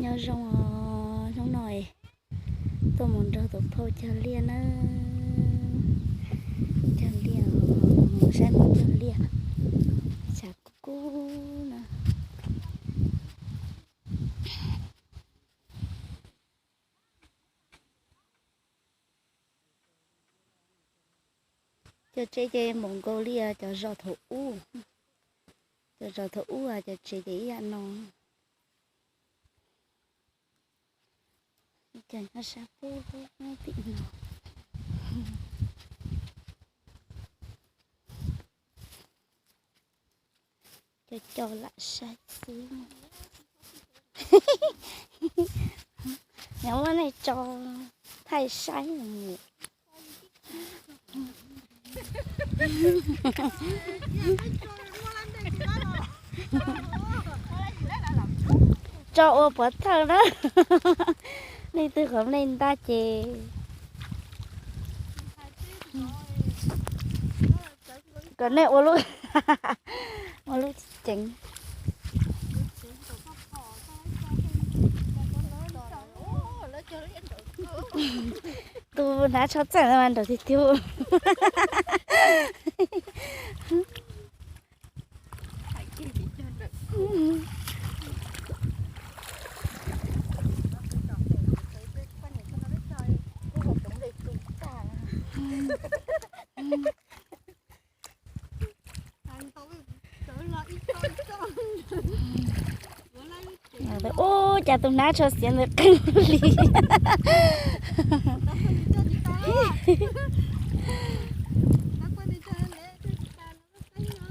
Nyob zoo os, hnub no tuaj mus nrog tus phauj cog liaj na. Cog liaj, saib mus cog liaj, tshav kub kub na. Cov tsev ces npaum nkaus li cov zos thaum ub. Cov zos thaum ub cov tsev ces ib yam no. Cov nyob sab pub tim no. Cov cov lam saib xwb. Nyob muab nej tso thaij saib. Tso ua pov thawj na. Nej twg qhov nej ntaj ces kom nej ua lub, ua lub ceev. Tus hnav tsho txawj mas nraum tiag tiag. Ub, cas tus hnav tsho xiav ntawd qeeg li.